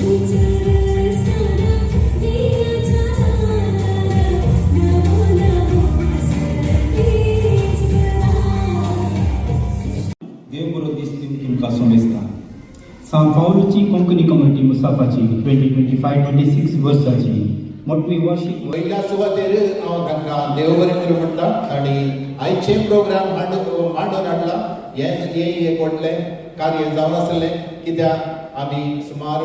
देव बरो दीस दिवन तुमकां सोमेस्ता. सांव पावलूची कोंकणी कम्युनिटी मुसाफाची 2025-26 वर्साची मोटवी वार्षिक वयल्या सुवातेर हांव तांकां देव बरें करूं म्हणटा. आनी आयचें प्रोग्राम मांडून हाडला हें हें एक व्हडलें कार्य जावन आसलें, कित्याक आमी सुमार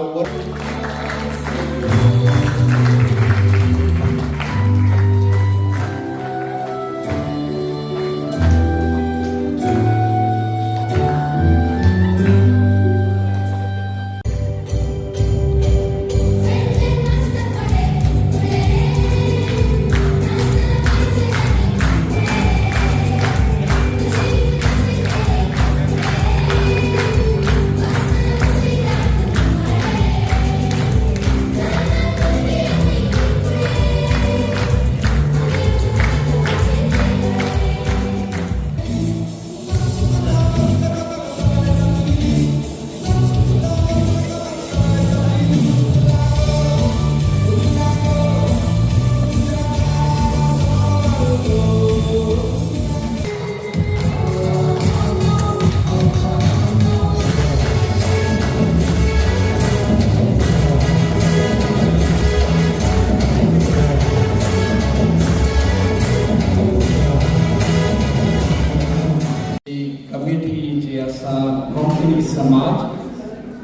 कमिटी जी आसा, कोंकणी समाज,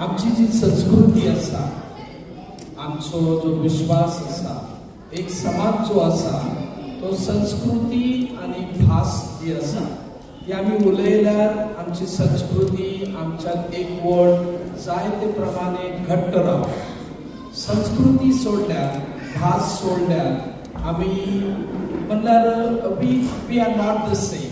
आमची जी संस्कृती आसा, आमचो जो विश्वास आसा, एक समाज जो आसा तो संस्कृती आनी भास जी आसा ती आमी उलयल्यार आमची संस्कृती आमच्यात एकवट जाय ते प्रमाणे घट्ट रावता. संस्कृती सोडल्यार, भास सोडल्यार आमी म्हणल्यार we are not the same.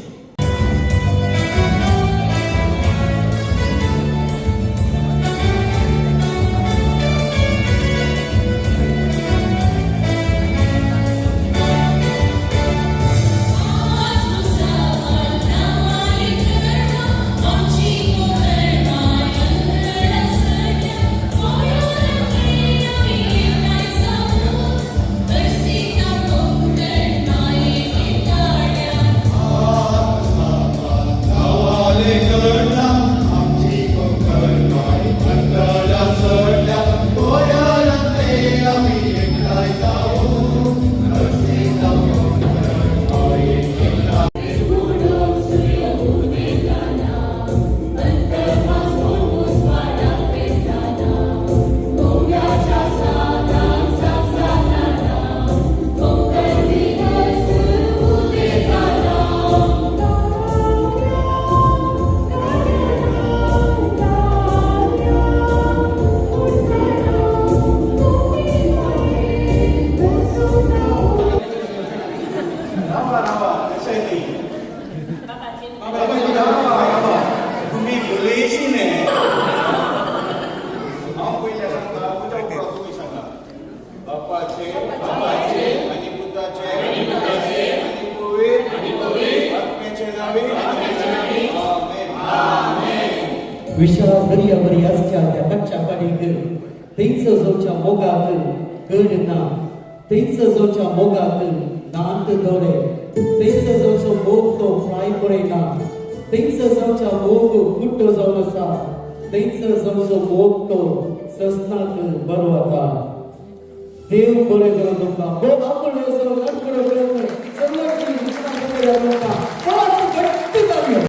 तुम्ही उलयशी न्ही. हांव पयलें सांगता, तुज्या उपरांत तुमी सांगा. बापाचे आनी पुताचे आनी पवित्र आत्म्याचे नावे, आमेन. विशाल दर्या बरी आसच्या त्या कच्च्या पाणीक थंयच जावच्या मोगाक गड ना, थंयच जावच्या मोगाक नात दोळे, थंयच जावचो मोग तो फ्राय पळयना, थंयच जावच्या मोग कुट्टो जावन आसा, थंयच जावचो मोग तो ससनाक बरो वता. देव बरें करूं तुमकां. मोग आपुण लडकडो करून सगळ्यांची तुमकां.